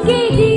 Amen.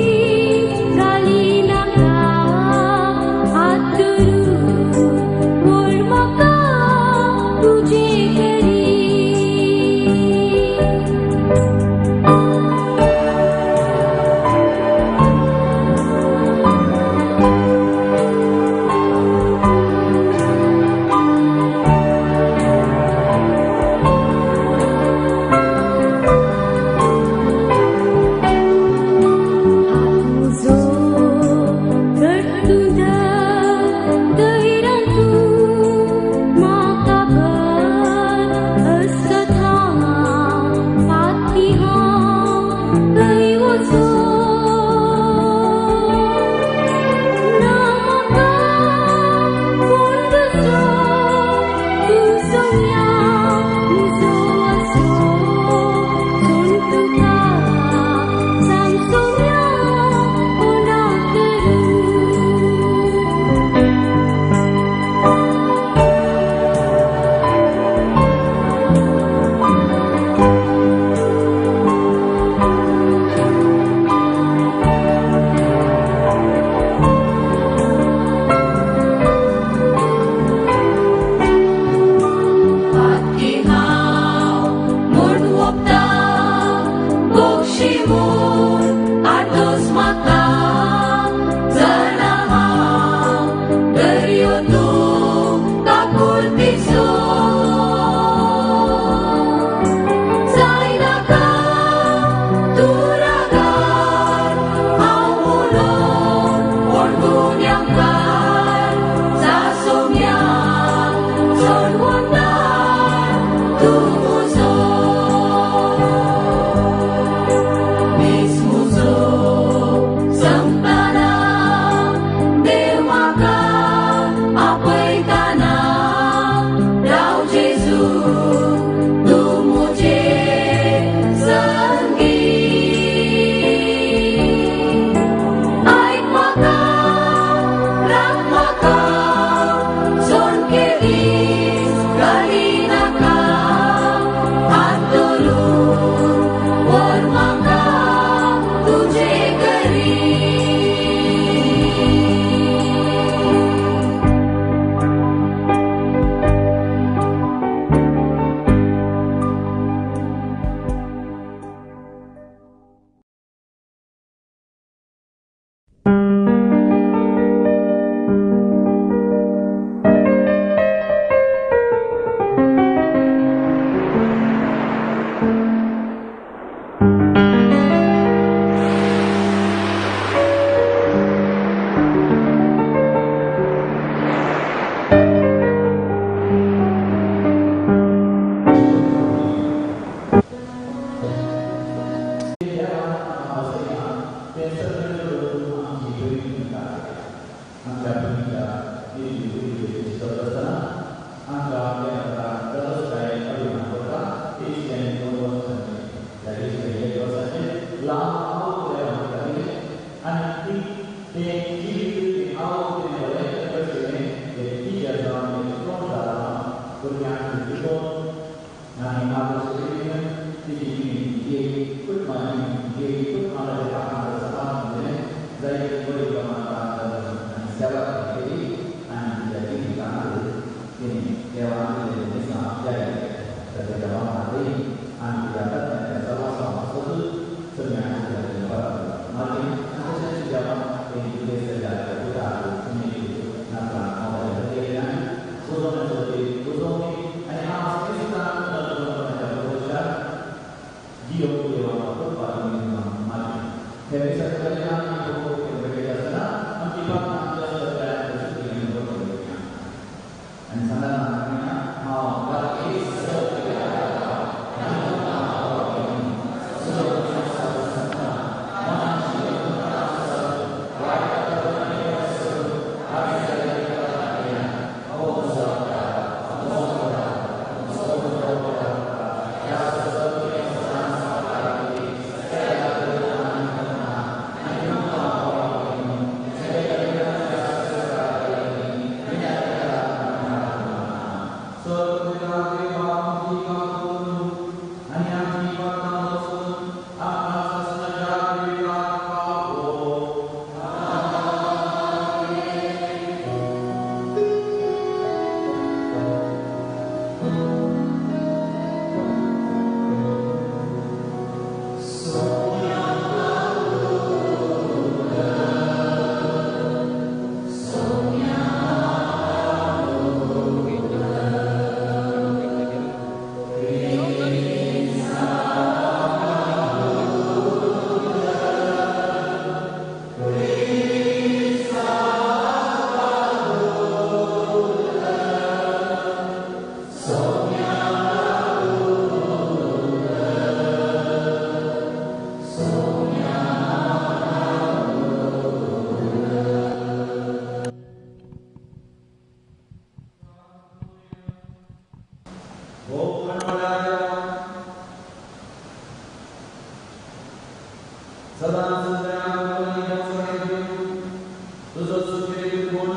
तुजो सुखेर गुण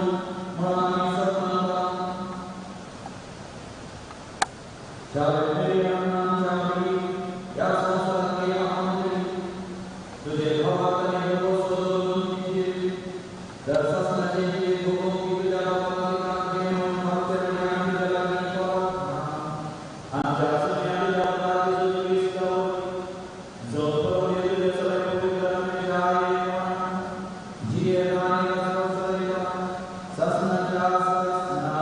म्हणून आमी सन्मानता. ह्या संवसारांतली आमंत्रित तुजे भावांतले तर सासणाचे जिवीत भोगोवपी तुज्या बापाक घेवन मागचे आमी तुज्या लागीं प्रार्थना. आमच्या सगळ्या तुज्या बापाक जेजू क्रिस्त जो प्रभू तुज्या सगळ्या पवित्र आत्म्याच्या जियेता आनी संवसारांतल्या सासणाच्या सासणा.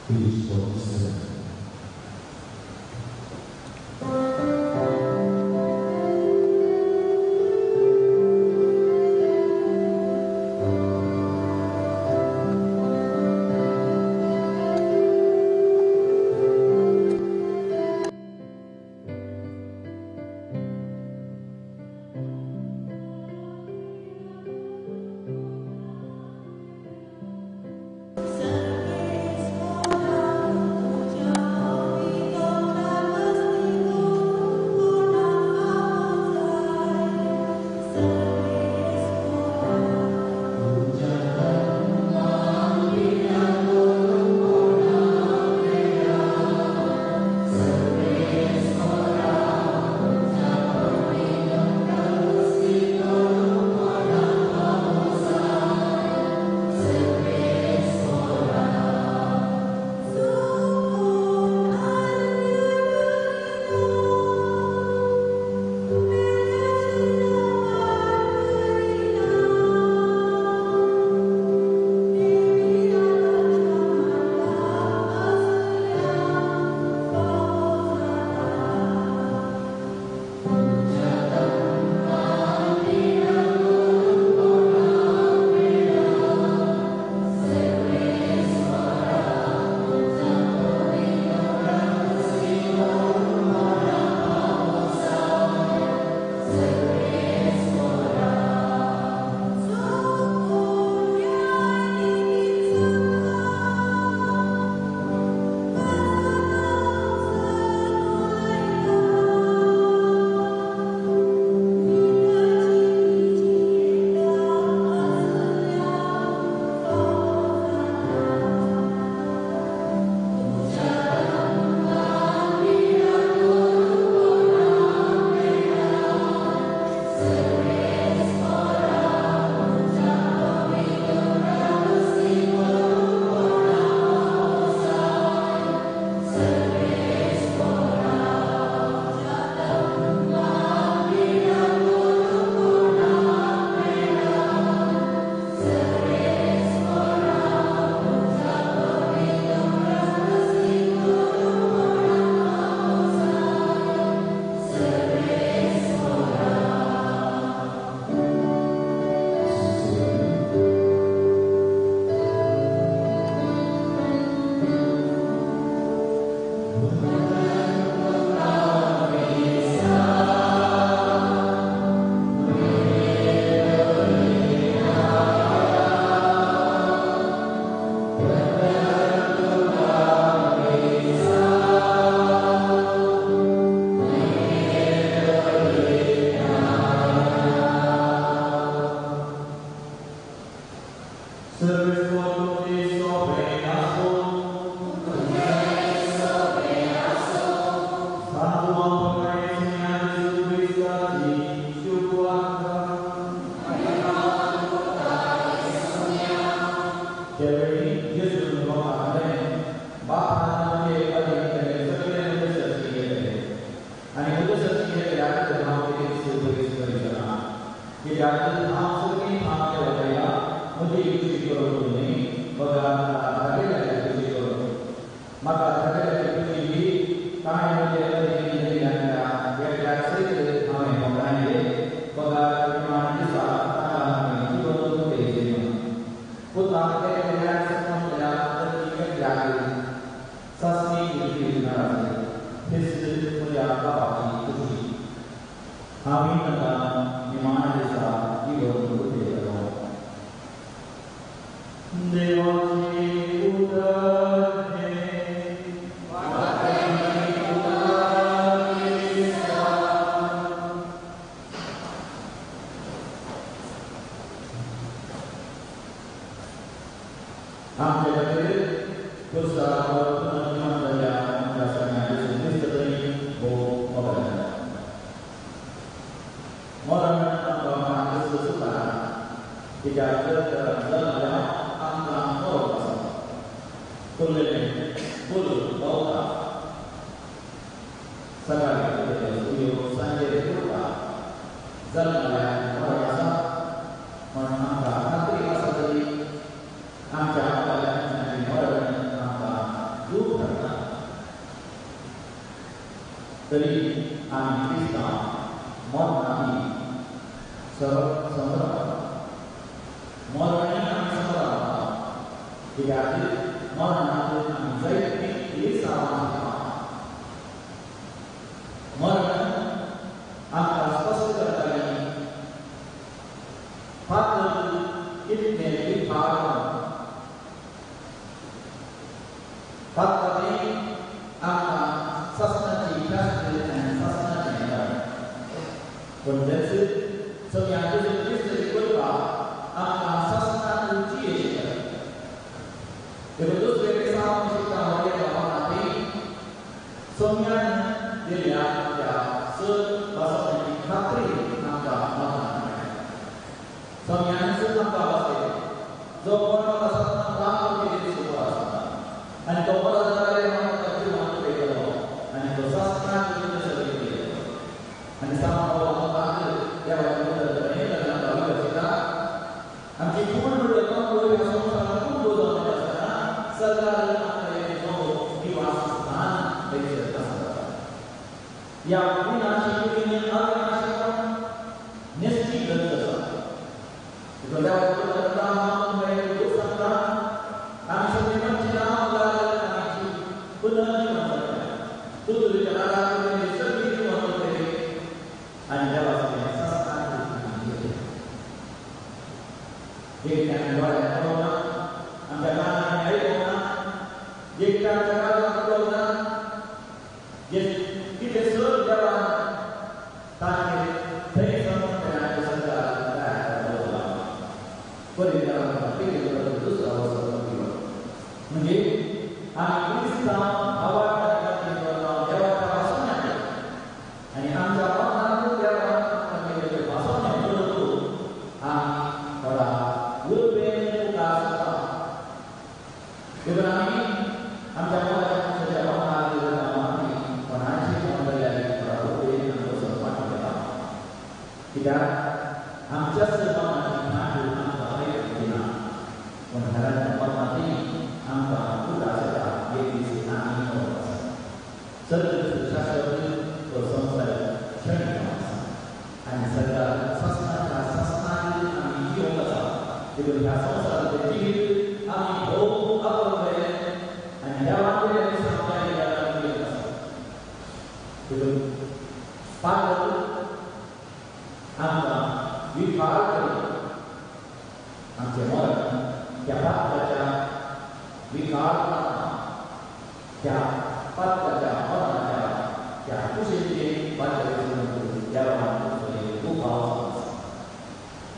Page 47. Service for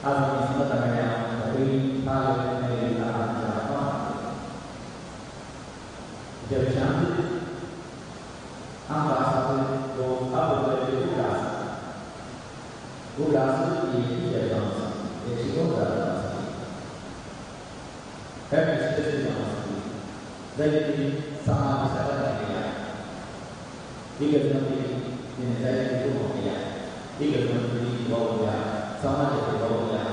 आज आमी समजता मेळ्ळ्या हेड मिस्ट्रेस जावन आसली जायती समाज सेवा केल्या. इगर्ज तिणें जायती कुटुंब केल्या, इगर्ज वावुरल्या, समाजाचे वावुरल्या.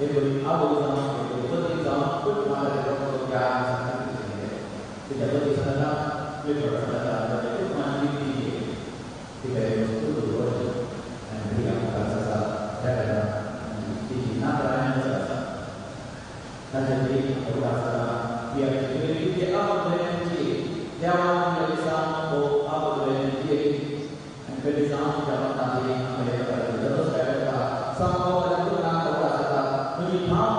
एक बरी आवय जावन, एक बरी पत्नी जावन कुटुंबाचे त्या तिच्या पती सांगता वेगळो सांगता ताच्या कुटुंबाची ती तिका एक वर्ष आनी भुरग्यां मुखार आसा. त्या कारणान तिची नातरां आसा ताचे तरी आसता ती आमची आवय देवा दिसा हो आवय आनी पयलीं जावन तिच्या मनांतली तुजी ठाम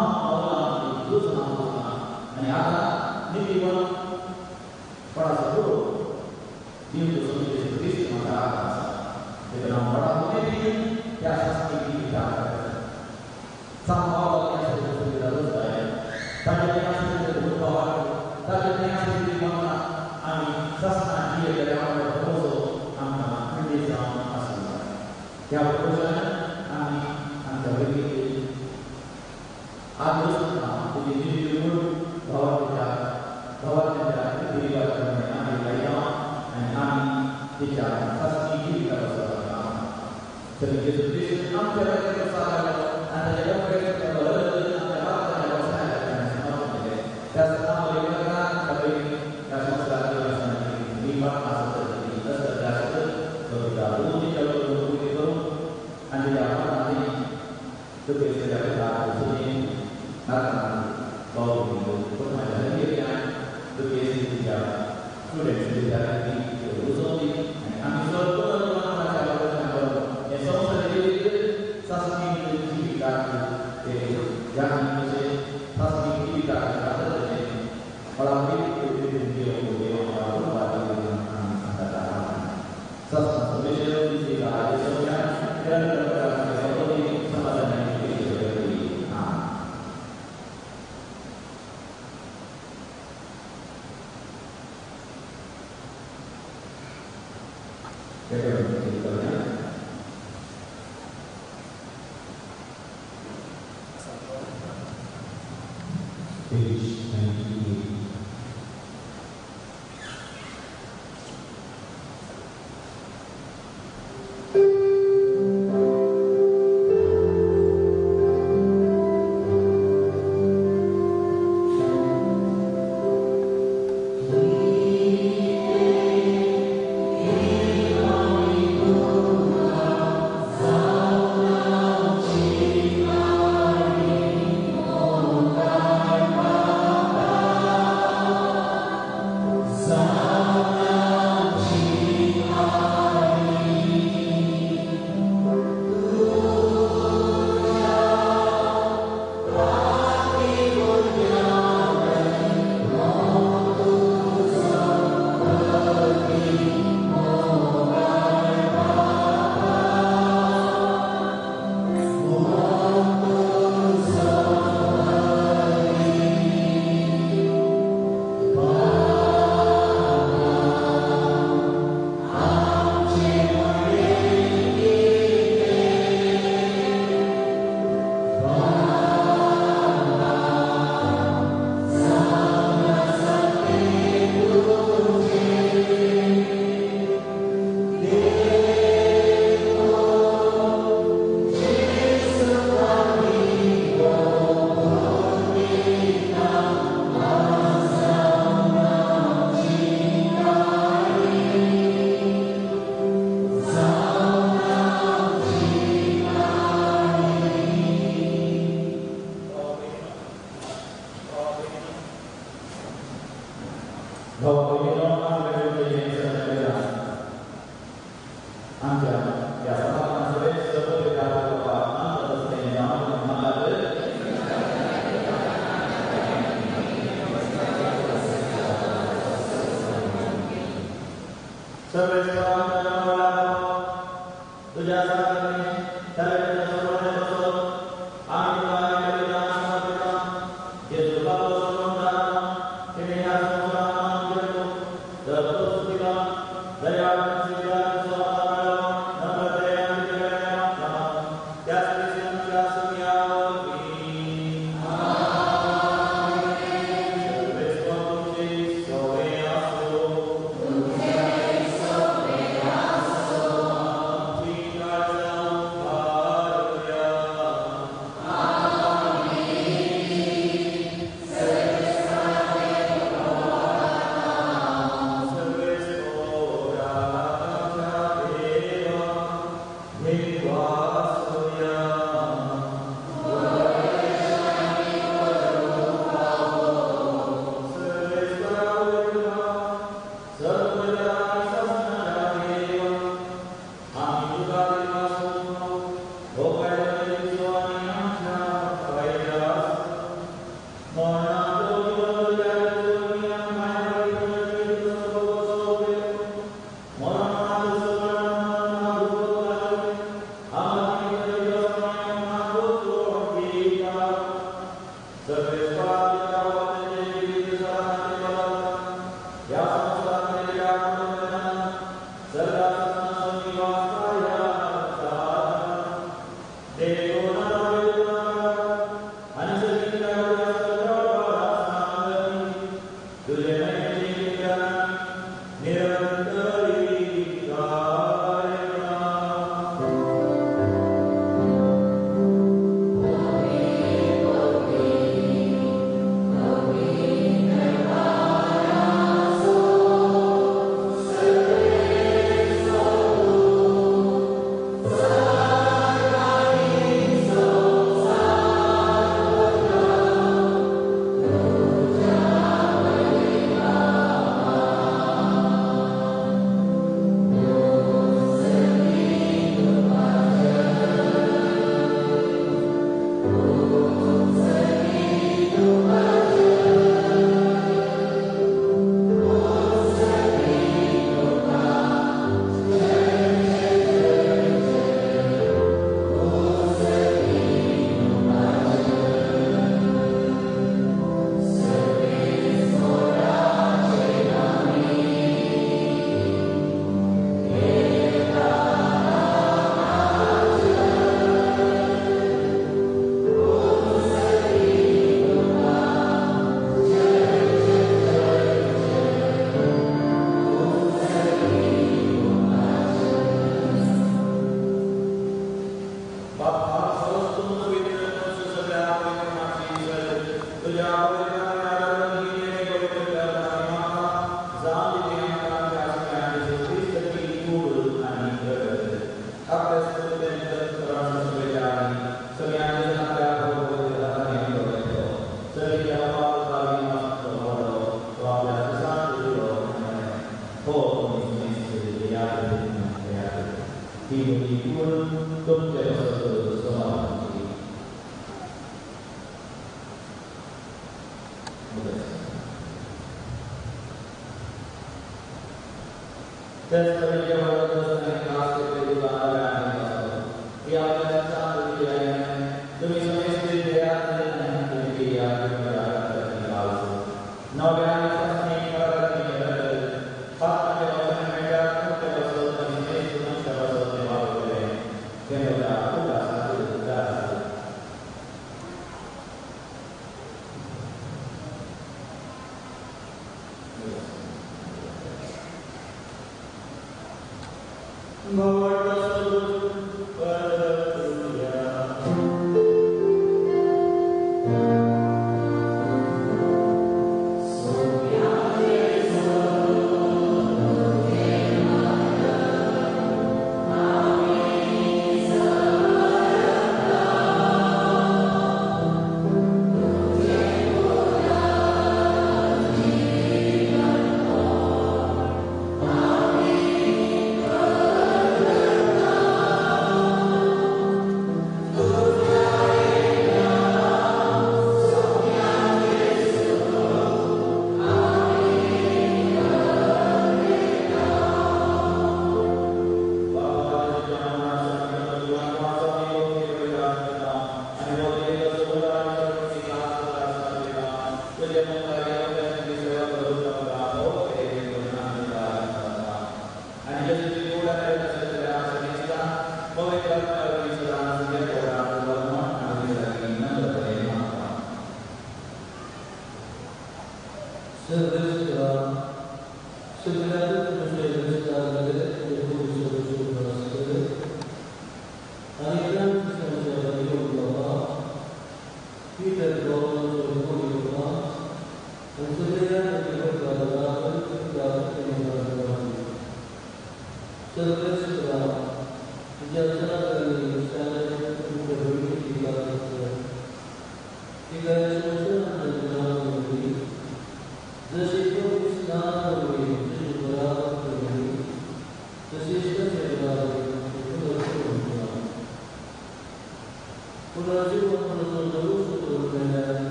तुजो नांव आनी आतां नितीवन कोणाचो गुरू दिवचो समजेचो क्रिस्त म्हाका आतां आसा. तेका हांव कोणा उमेदीन त्या शास्त्री जिविताक आमी सस्ना जियेतले भरोसो आमकां खंडीत जावन आसलो. त्या भरोशान आमी आमच्या भयणीची आज तुजी निती म्हूण भावाच्या भावाच्या रिती आमी लायता आनी आमी तिच्या सासणी जिविताचो तरी जेजू क्रिस्त आमच्या आनी ताच्या Page 98.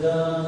Devote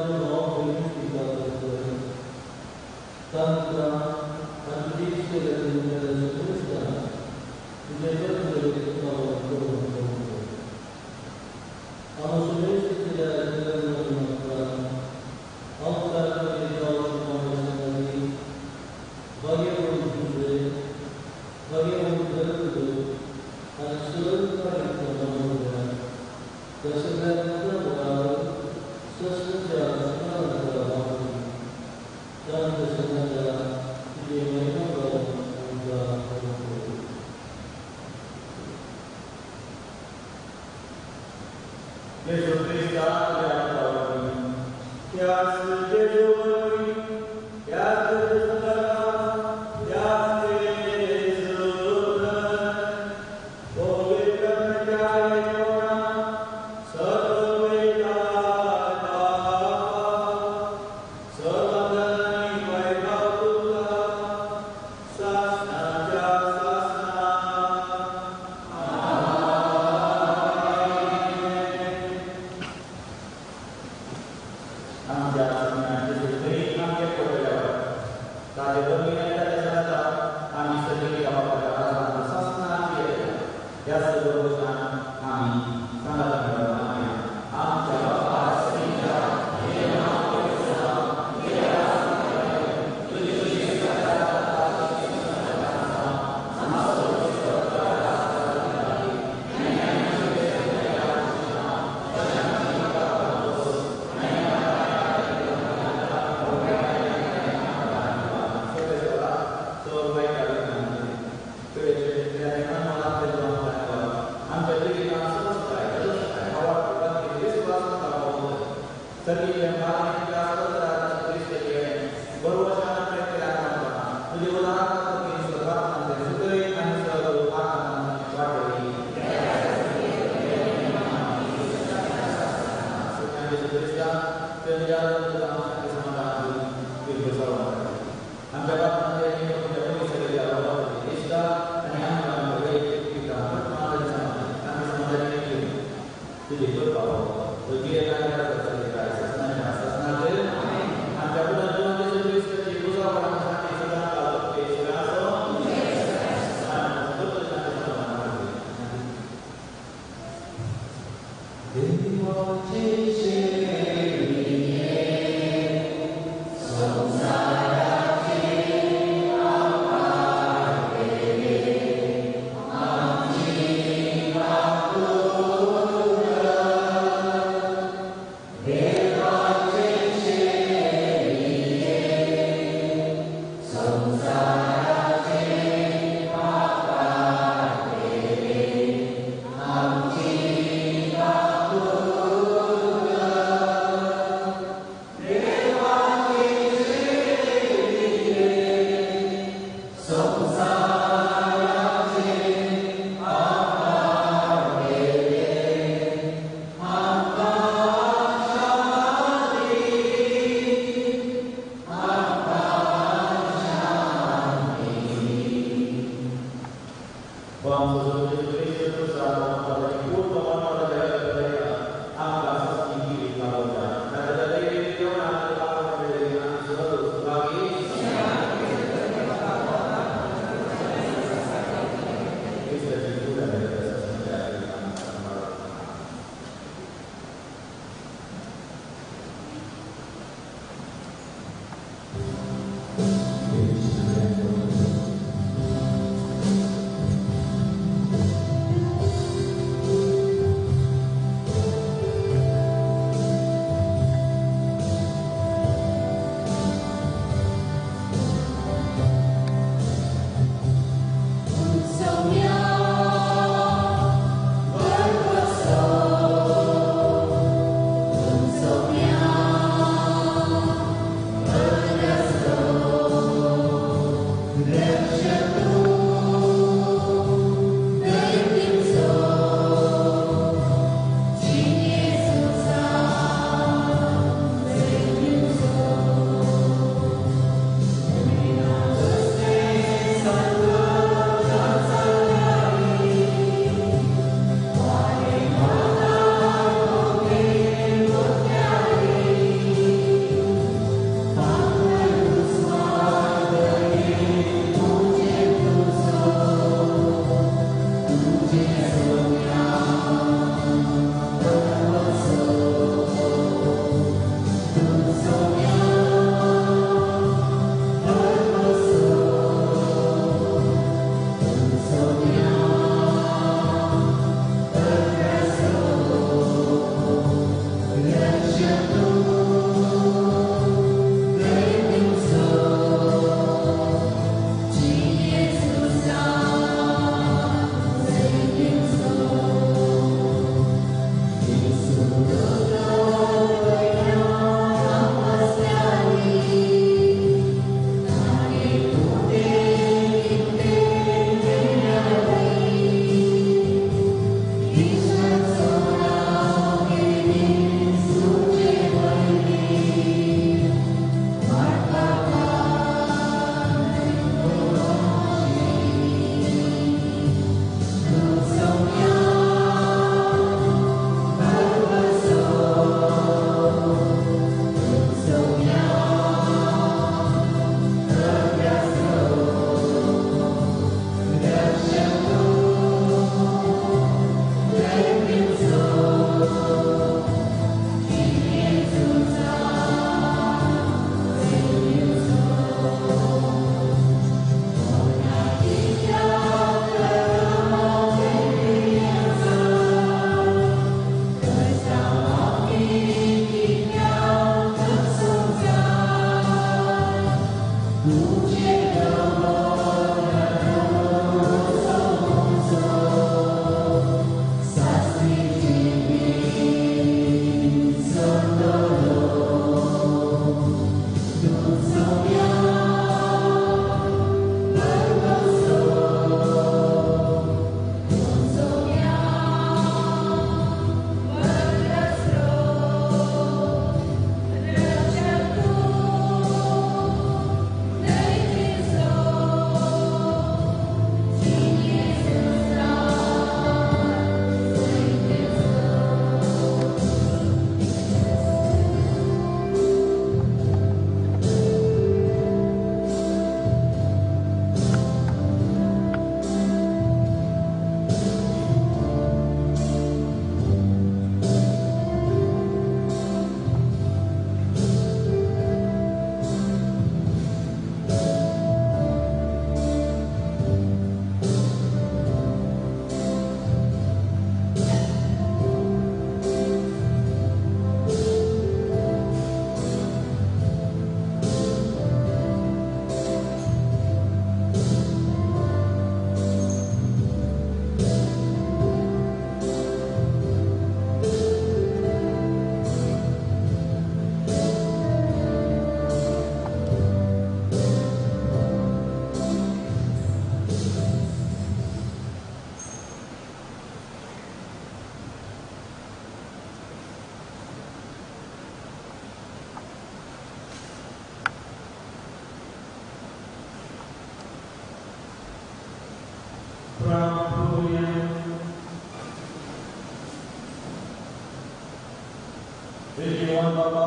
बाबा,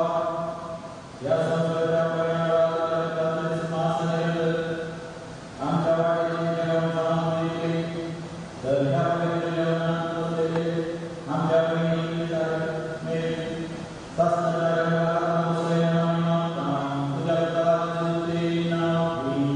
ह्या संवसाराच्या पयणारा तुज्या सिंहासनार आमच्या वाटेचें जेवण जावन दिलें तर ह्या पवित्र जेवणांत बसलेले आमच्या भयणी मेरेन सासणाच्या देवाक बसलेल्या आमी मागता तुज्या पुता जेजूचे नांव घेवन.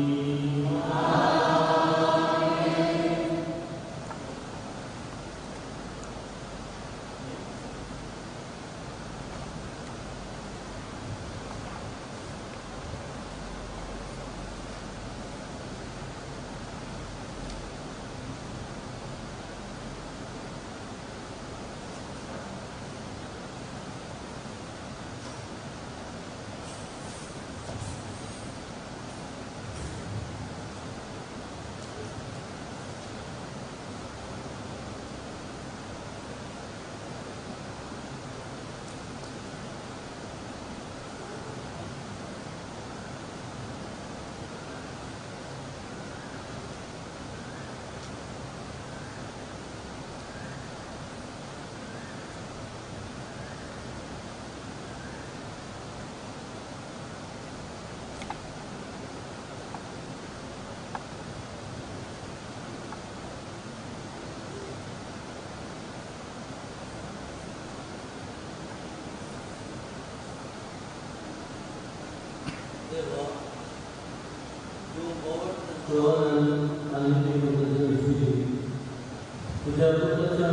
तुझ्या पुत्राच्या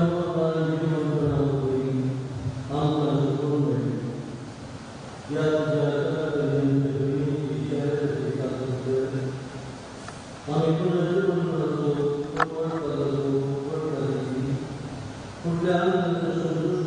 या तुझ्या आम्ही कुठल्या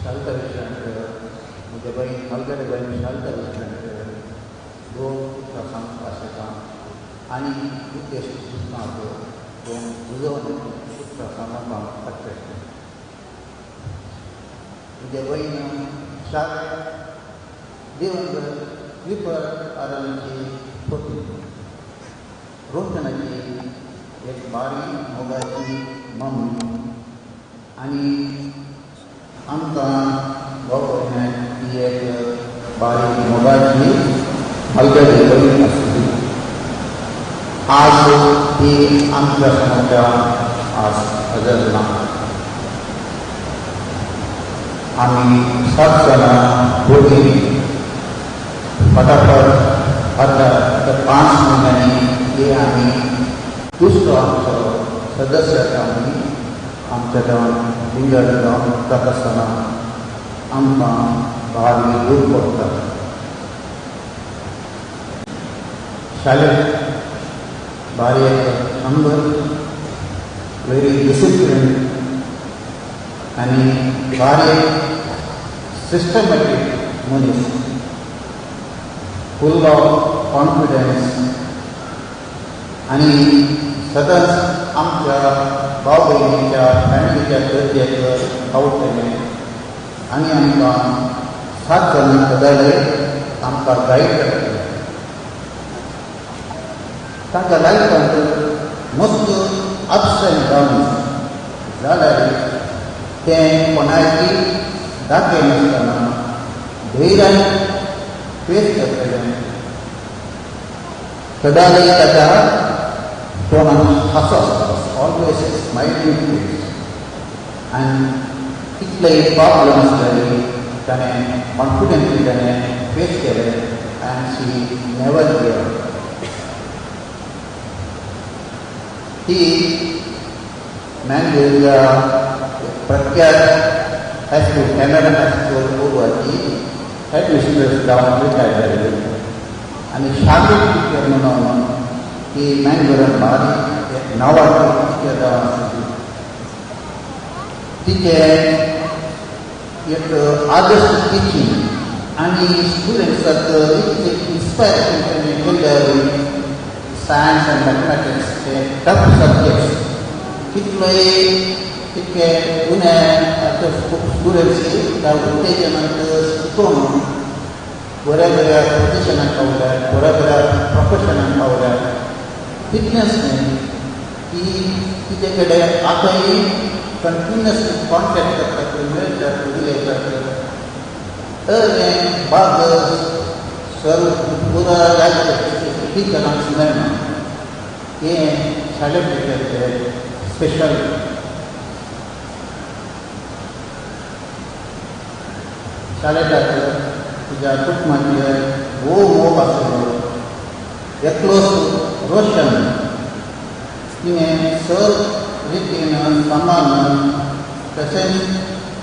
शालता विश्रांत म्हज्या बहीण मालगडे बहीण शालता विश्रांत दोन उतरां सांगपाक आशेता आनी उद्देश सुचना दोन उजोवन उतरां सांगपाक पडटा. म्हज्या बहीण शाल दिवंगत विपर आरांची होती रोशनाची एक बारीक मोगाची मम्मी आनी आमकां भाव भयणां ही एक बारीक मोगाची मालगडी बहीण आसली. आज ही आमच्या समोरच्या आज हजर ना. आमी 7 जाणां भुरगीं फटाफट आतां 5 म्हयन्यांनी ही आमी दुसरो आमचो सदस्य आमी आमच्या गांवांत विंगड गांव जाता आसतना आमकां भारी दूख पडटा. शाळेंत भारी एक हंबल, व्हेरी डिसिप्लीन आनी भारी सिस्टमॅटीक मनीस, फूल ऑफ कॉन्फिडन्स आनी सदांच आमच्या भाव भयणीच्या फॅमिलीच्या गरजेक पावतलें आनी आमकां 7 जाणां सदांय आमकां गायड करतलें. तांच्या लायफांत मस्त अप्स एंड डावन्स जाल्यार तें कोणाची दाखयनासतना धैर्यान फेस करतलें. सदांय ताच्या तोंडान हांसो आसता, ऑलवेज स्मायलींग फेस. आनी कितलेय प्रॉब्लम आसलेले ताणें कॉन्फिडंटली ताणें फेस केलें आनी शी नेवर गिव अप. ही मँगलोरच्या प्रख्यात हायस्कूल कॅमेरन हायस्कूल गोवाची हेड मिस्ट्रेस जावन रिटायर जाली आनी शागीर टिचर म्हणून ती मँगलोरान बारीक नांवाची टिचर जावन आसली. तिचें एक आदर्श टिचींग आनी स्टुडंट्साक इतलें इन्स्पायरेशन ताणें केल्लें. सायन्स आनी मॅथमॅटिक्स हे टफ सब्जेक्ट्स कितलोय तितके उणे स्टुडंट्स त्या उत्तेजनाक शिकोवन बऱ्या बऱ्या पोजिशनाक पावल्या, बऱ्या बऱ्या प्रोफेशनाक पावल्या. तितलेंच न्हय की तिचे कडेन आतांय कंटिन्युअसली कॉन्टॅक्ट करतात, मेळटात, उलयतात. तर हें बाग सर्व पुरा राज्य टिचरांक मेळना. हें शाळे टिचरचें स्पेशल. शाळेटाक तुज्या कुटुंबाचेर भोव मोग आसलो. एकलोच रोशन तिणें सर रितीन सांबाळून तशेंच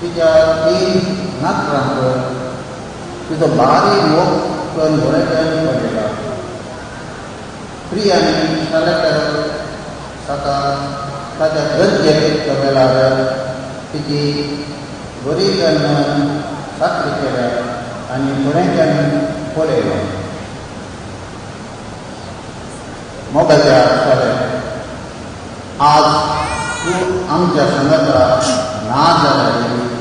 तिच्या तीन नातरांक तिचो बारीक मोग करून बरें पडटा. प्रियानी शाळेकार ताका ताच्या गरजेक वेळार तिची बरी करून चाकरी केल्या आनी बरेंच्यान पळयलो. मोगाच्या शाळेत आज तूं आमच्या संगाता ना जाल्यार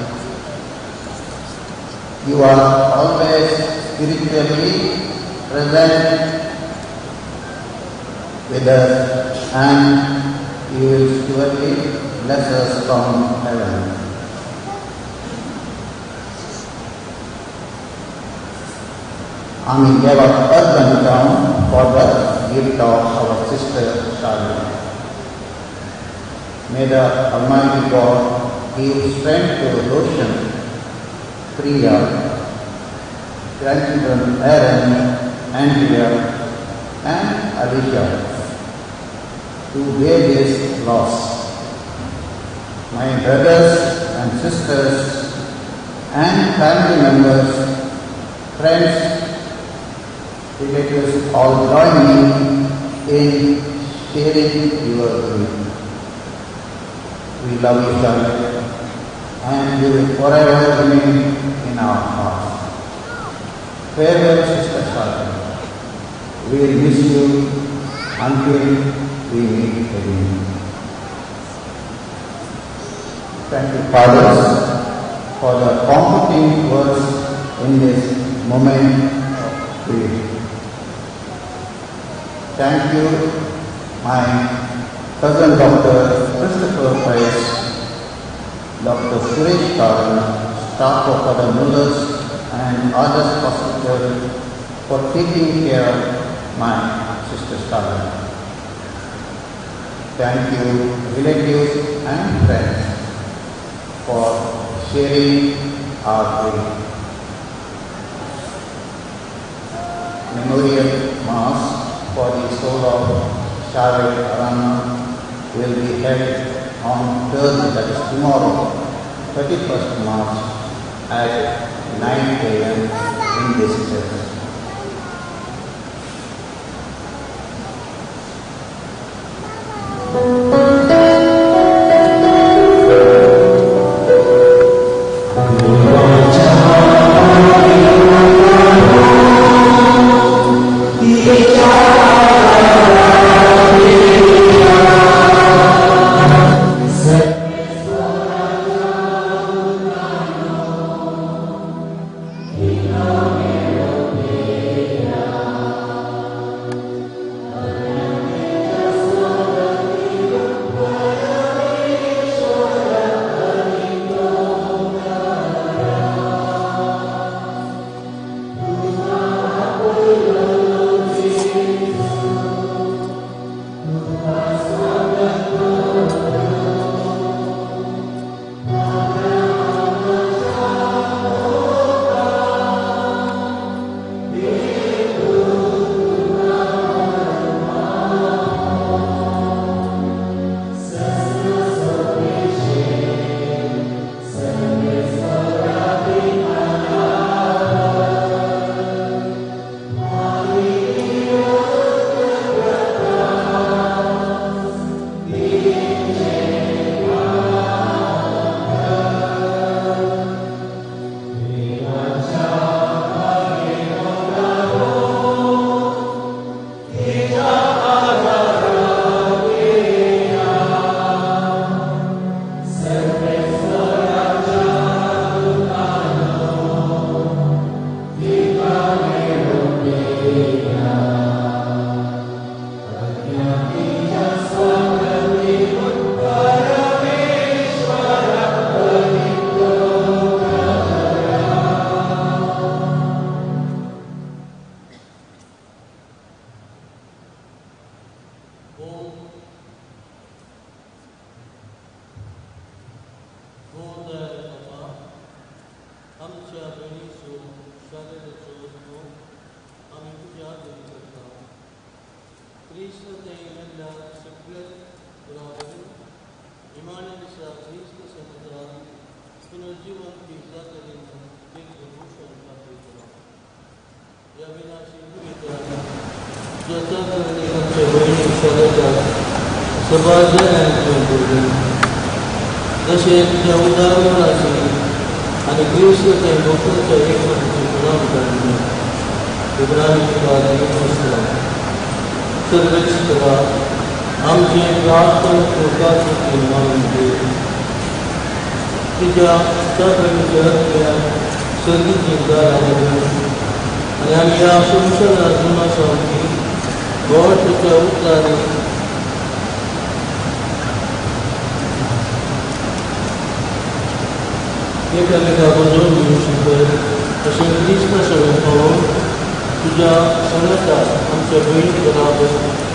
you are always spiritually present with us and you will surely bless us from heaven. आमी देवाक अर्ज दिता for the gift of our sister Charlotte. May the Almighty God give strength to Roshan, Priya, grandchildren Aaron, Andrea and Alicia to bear this loss. My brothers and sisters and family members, friends, relatives all join me in sharing your grief. We love you, Charlotte, and you will forever remain in our hearts. Farewell, Sister Charlotte. We will miss you until we meet again. Thank you, fathers, for the comforting words in this moment of grief. Thank you, my cousin Dr. Christopher Price, Dr. Suresh Karan, staff of Father Muller's and others hospital for taking care of my sister Charlotte. Thank you, relatives and friends, for sharing our grief. Memorial Mass for the soul of Charlotte Aranha will be held on Thursday, that is tomorrow, 31st March at 9 a.m. in this church. Amen. जालेले आमी तुज्या आदीन करता. क्रिस्त ते मेल्ल्या सगळे बराबर निमाण्या दिसा क्रिस्त समुद्रात पुनर्जिवंत जातले म्हणून एक भूषण दाखयतलो. ह्या विनाशी जिवितांत ज्याच्या करणी आमच्या भयणी सदाच्या सभार जाणांनी तुवें दवरलें, जशें तुज्या उदाहरणाची आनी क्रिस्त ते भक्ताच्या एकमताची गुलाम काडली. देखून तुका देव सर्वेस्परा आमचे प्रार्थना तुका मानून घे. तुज्या चाकणीच्या आत्म्यान सर्गीचीं दारां उगड आनी आमी ह्या संवसारांत जुना सामकी गोड तुज्या उतरांनी एकामेका बजोवन घेवंक शिकय. तशें क्रिस्ता सगळें पावोवन तुज्या सांगाता आमच्या भयणी बराबर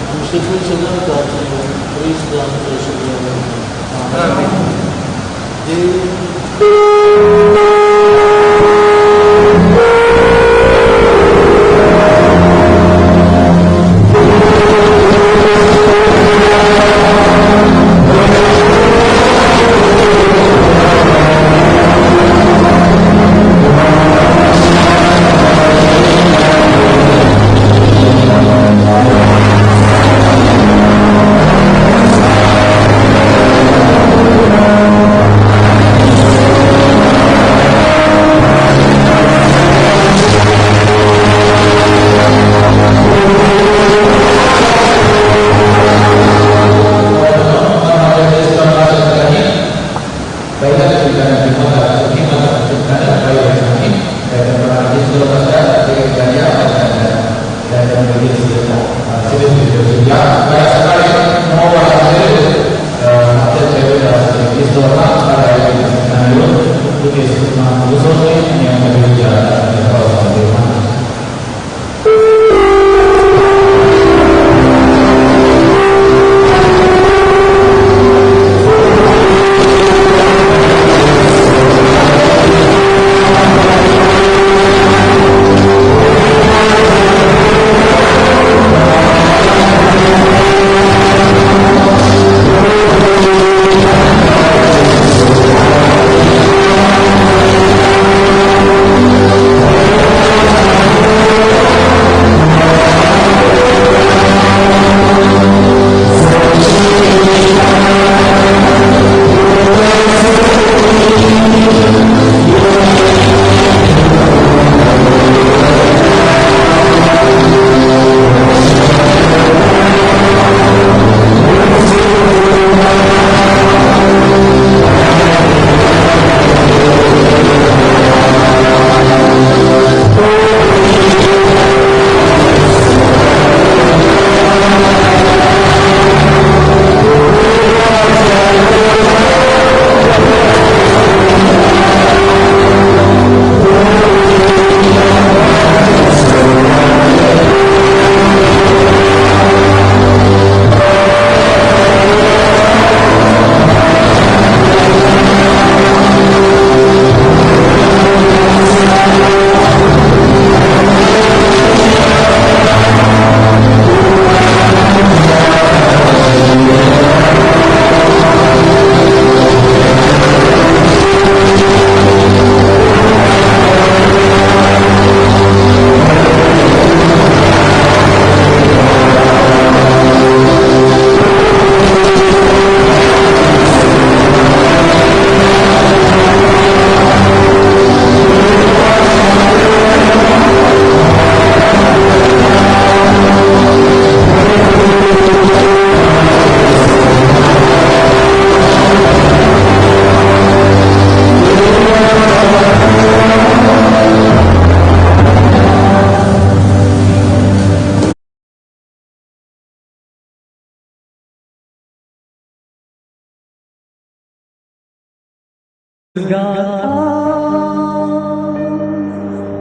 आमी सगळीं सदांच क्रिस्त आमच्या सगळ्या. देव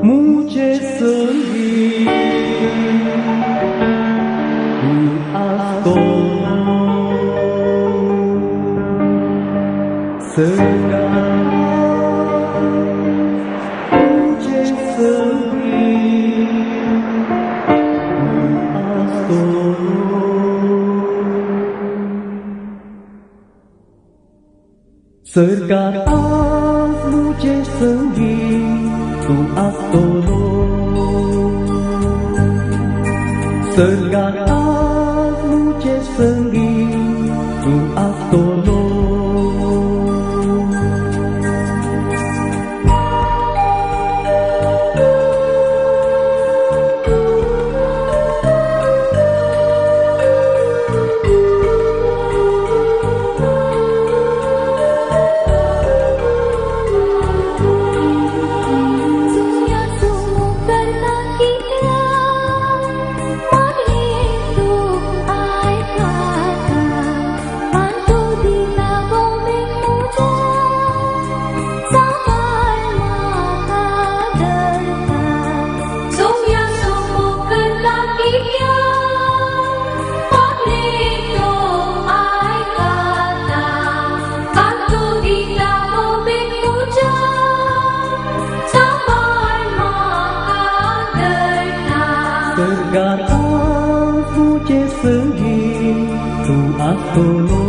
मुझे संगी मुझे संगी। सरकार आज मुझे संगी तूं आसतलो, सरकार आज मुझे संगी तूं आसतलो। सरकार आज मुझे संगी तूं आसतलो,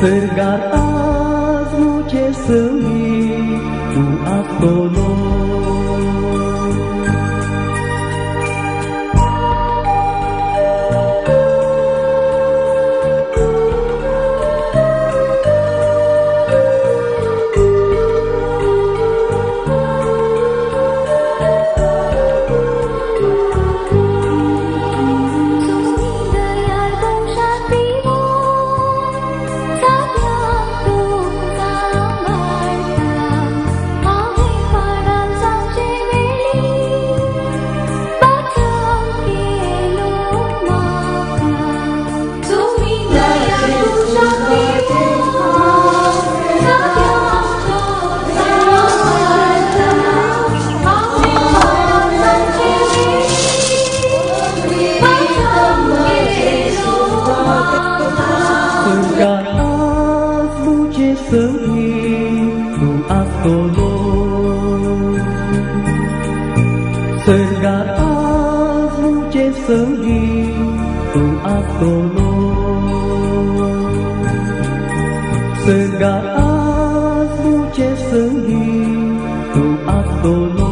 सरकार आज मुझे संगी तूं आसतलो। सरकार आज मुझे संगी तूं आसतलो, सरकार आज मुझे संगी तूं आसतलो, सरकार आज मुझे संगी तूं आसतलो,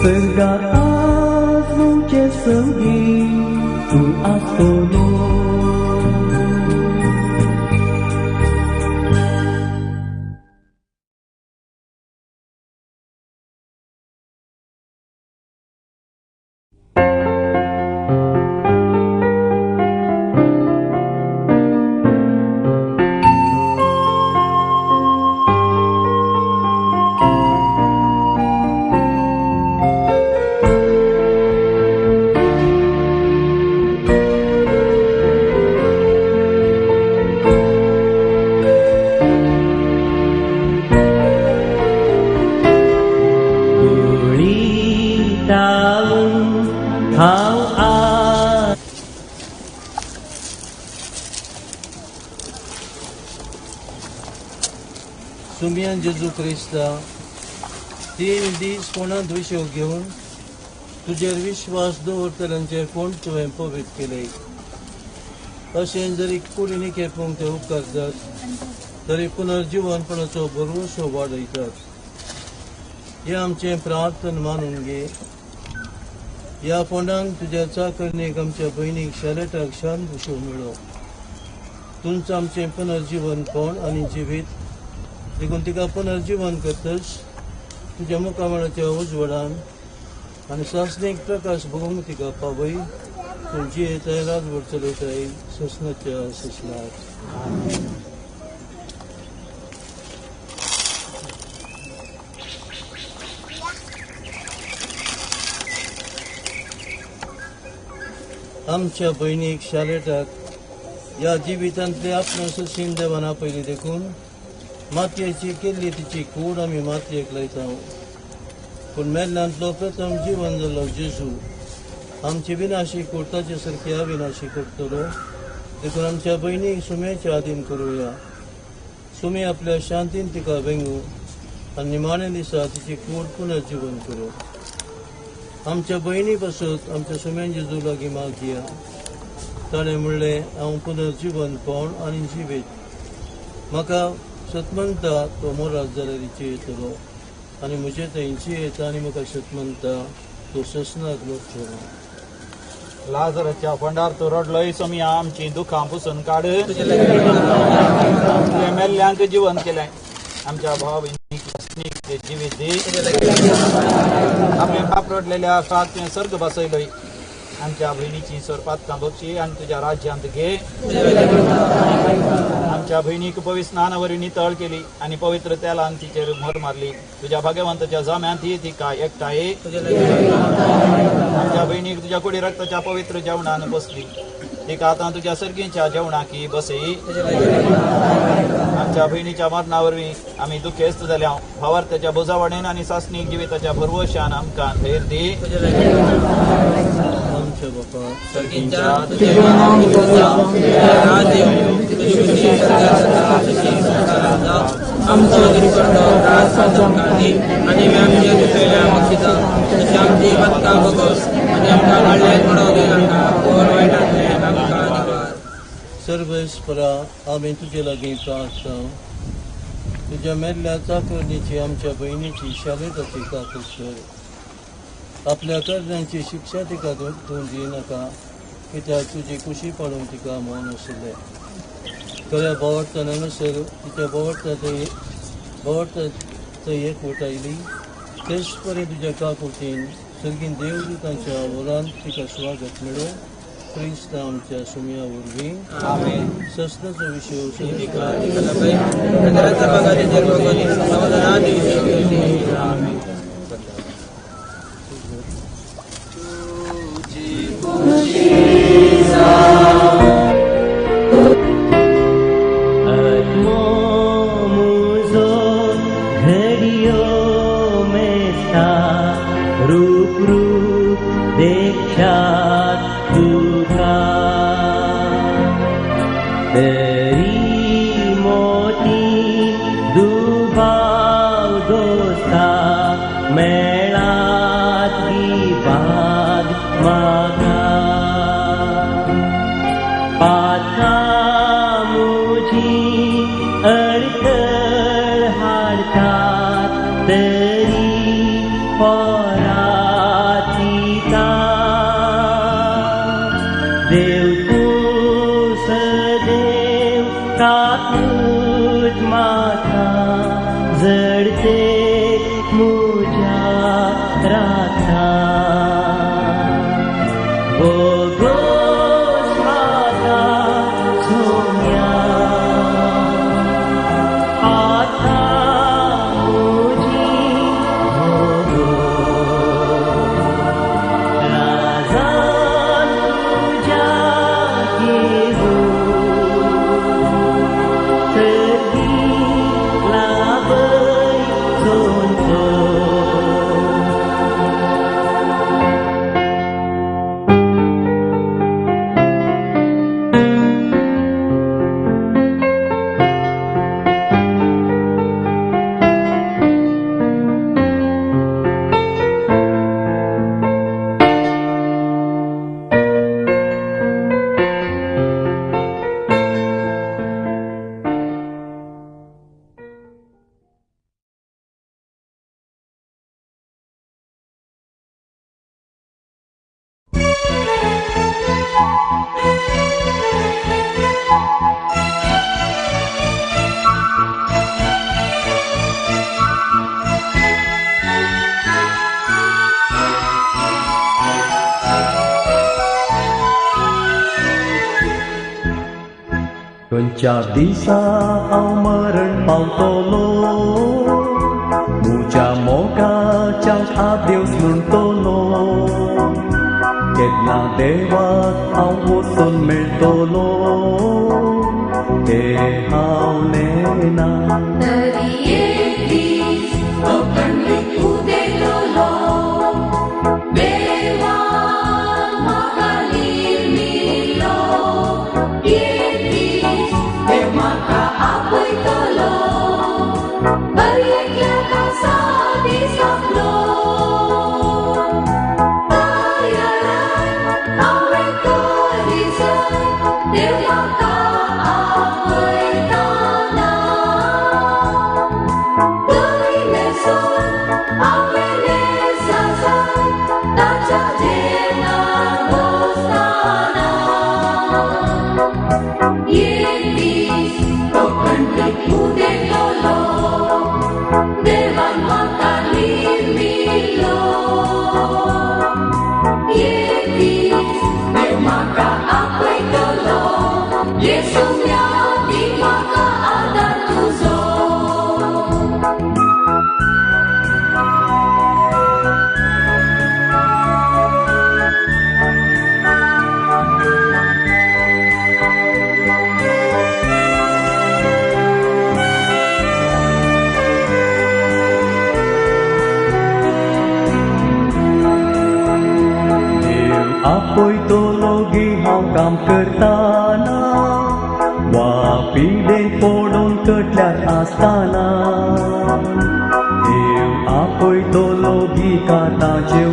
सरकार आज मुझे संगी तूं आसतलो। सुमियान जेजू क्रिस्ता 3 दीस कोणांत विशय घेवन तुजेर विश्वास दवरतल्यांचे कोण तुवें पवित्र केले, अशें जरी कुडीनी खेपूंक ते उपकारतात तरी पुनर्जिवनपणाचो भरवंसो वाडयतात। हें आमचें प्रार्थन मानून घे। ह्या फोंडांक तुज्या चाकरणीक आमच्या भयणीक शालेटाक शांत विशय मेळो। तुमचो आमचें पुनर्जिवनपण आनी जिवीत देखून तिका पुनर्जिवन करतच तुज्या मुखामळाच्या उजवाडान आनी सासणीक प्रकाश भोगूंक तिका पावय। तूं जियेताय राजवट चलयताय ससनाच्या ससनात। आमच्या भयणीक शालेटाक ह्या जिवितांतले आपलो ससीन देवान आपयली देखून मातयेची केल्ली तिची कूड आमी मातयेक लायता। पूण मेल्ल्यांतलो प्रथम जिवन जाल्लो जेजू आमची विनाशी कूड ताचे सारकी अविनाशी करतलो देखून आमच्या भयणीक सुम्याच्या आदीन करुया। सुमी आपल्या शांतीन तिका वेंगू आनी निमाण्या दिसा तिची कूड पुनर्जिवन करूं। आमच्या भयणी पासत आमच्या सुम्यान जेजू लागीं मागया। ताणें म्हणलें, हांव पुनर्जिवनपण आनी जिवीत. म्हाका सतमनता तो मोरात जाल्यार जियेतलो आनी म्हजे थंय जियेता आनी म्हाका सतमनता तो ससनाक मरचो ना. लाजराच्या फोंडार तूं रडलोय सोमया, आमची दुखां पुसून काड. तुवें मेल्ल्यांक जिवन केलें, आमच्या भाव भयणीक जिवीत दी. आपले बाप रडलेल्या सात तुवें सर्ग बसयलोय, आमच्या भयणीची सोरपातकां भोगशी आनी तुज्या राज्यांत घे. आमच्या भयणीक पवित्र स्नाना वरवीं नितळ केली आनी पवित्र तेलान तिचेर मोर मारली. तुज्या भाग्यवंताच्या जाम्यांत ही तिका एकठांय. आमच्या भयणीक तुज्या कुडी रक्ताच्या पवित्र जेवणान बसली, तिका आतां तुज्या सर्गीच्या जेवणाकी बसय. आमच्या भयणीच्या मरणा वरवीं आमी दुखेस्त जाल्या, भावार्थाच्या बोजावणेन आनी सासणीक जिविताच्या भरवशान आमकां धैर्य दी. आमच्या बापा आमचो दिसपट्टो त्रास आमकां दी आनी आमच्या दुसऱ्या बक्षिता तशें आमची पत्ता बगोस आनी आमकां काडल्यान पडोवं दिनाका, कोर वायटांतल्यान आमकां निवार. सर्वेस्परा, आमी तुजे लागीं प्रार्थना. तुज्या मेल्ल्या चाकरणीची आमच्या भयणीची शालेताची काकूट कर. आपल्या करण्यांची शिक्षा तिका तूं दिनाका, कित्याक तुजी कुशी पाडूंक तिका मन आशिल्लें. खऱ्या भावार्थान हांगासर तिच्या भावार्था थंय एकवट आयली, तेच परी तुज्या काकुटीन सर्गीन देवदूतांच्या वरान तिका स्वागत मेळूं. क्रिस्त आमच्या सुमया वरवीं. आमेन. सस्नाचो विशय रूप रूप देखशात तुका तरी मोती दुबाव दोस्ता मेळात गी बाग म्हाका पाता मुजी अडखळ हाडटात तरी पराचिता देव तूं सदैव काकूट माता जडते मुज्या राखता बोगोस माता सोम्या आता मुजी राजान तुज्या घेवू सर्गी लाभय सोंतो. खंयच्या दिसा हांव मरण पावतलो, म्हज्या मोगाच्या आदेस म्हणटलो, केन्ना देवाक हांव वचून मेळटलो हें हांव नेणा. तरी एक दीस कोंकणीक उदेलोलो देवान म्हाका निर्मिलो, एक दीस देव म्हाका आपयतलो, दर एकल्याक आसा दीस आपलो. तयाराय हांवें करी जाय आपयतलो गी हांव काम करताना, वा पिडेन पडून कटल्यार आसताना. देव आपयतलो गी कातांचे